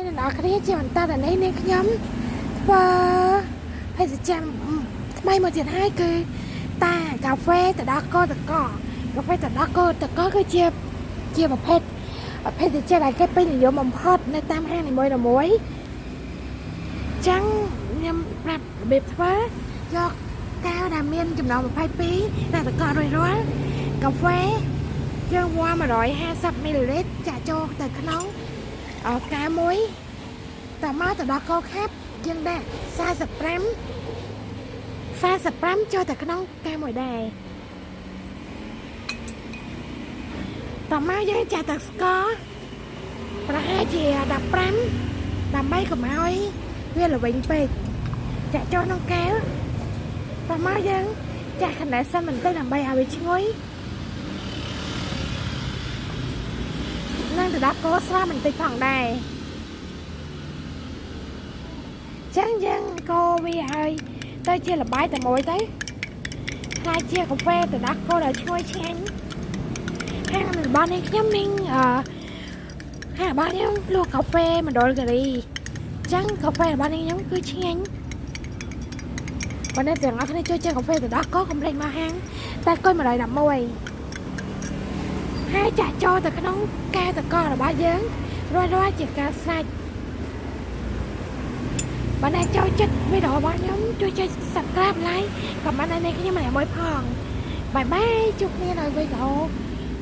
អ្នកនរគ្នាជាបន្តដល់នេះនាងខ្ញុំធ្វើភេសជ្ជៈថ្មីមួយទៀតហើយគឺតាកាហ្វេទឹកដោះគោទឹកកកកាហ្វេទឹកដោះគោទឹកកកគឺជាជាប្រភេទភេសជ្ជៈដែលគេពេញនិយមបំផុតនៅតាមហាងនីមួយៗចឹងខ្ញុំប្រាប់របៀបធ្វើយកកែវដែលមានចំណង22តែទឹកកករួចរាល់កាហ្វេយើងវាស់150មីលីលីត្រចាក់ចូលទៅក្នុងអកែវមួយ តមកទៅដល់កោខាប់យើងដាក់45 45ចូលទៅក្នុងកែវមួយដែរតមកយើងចាក់ទឹកស្ករប្រហែលជា15ដើម្បីកុំឲ្យវាល្វីងពេកចាក់ចូលក្នុងកែវតមកយើងចាក់ខណ្ឌសិនបន្តិចដើម្បីឲ្យវាឈ្ងុយនិងទៅដល់កោស្រាបន្តិចផងដែរ ចឹងយើងកូរវាឲ្យទៅជាល្បាយតែមួយទៅខ្លាយជាកាហ្វេទឹកដោះគោដ៏ឈ្ងុយឆ្ងាញ់ហាងរបស់នេះខ្ញុំមានអឺហាងរបស់ខ្ញុំលក់កាហ្វេមណ្ឌលគិរីចឹងកាហ្វេរបស់នេះខ្ញុំគឺឆ្ងាញ់បើអ្នកទាំងអស់គ្នាចូលចិត្តកាហ្វេទឹកដោះគោកុំភ្លេចមកហាងតែគុយ111ហើយចាក់ចូលទៅក្នុងកែវទឹកកករបស់យើងរួចរាល់ជាការស្រេច បើអ្នកចូលចិត្តវីដេអូរបស់ខ្ញុំជួយចុច Subscribe like comment ឲ្យខ្ញុំម្នាក់មួយផង bye bye ជួបគ្នានៅវីដេអូ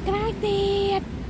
ក្រោយទៀត។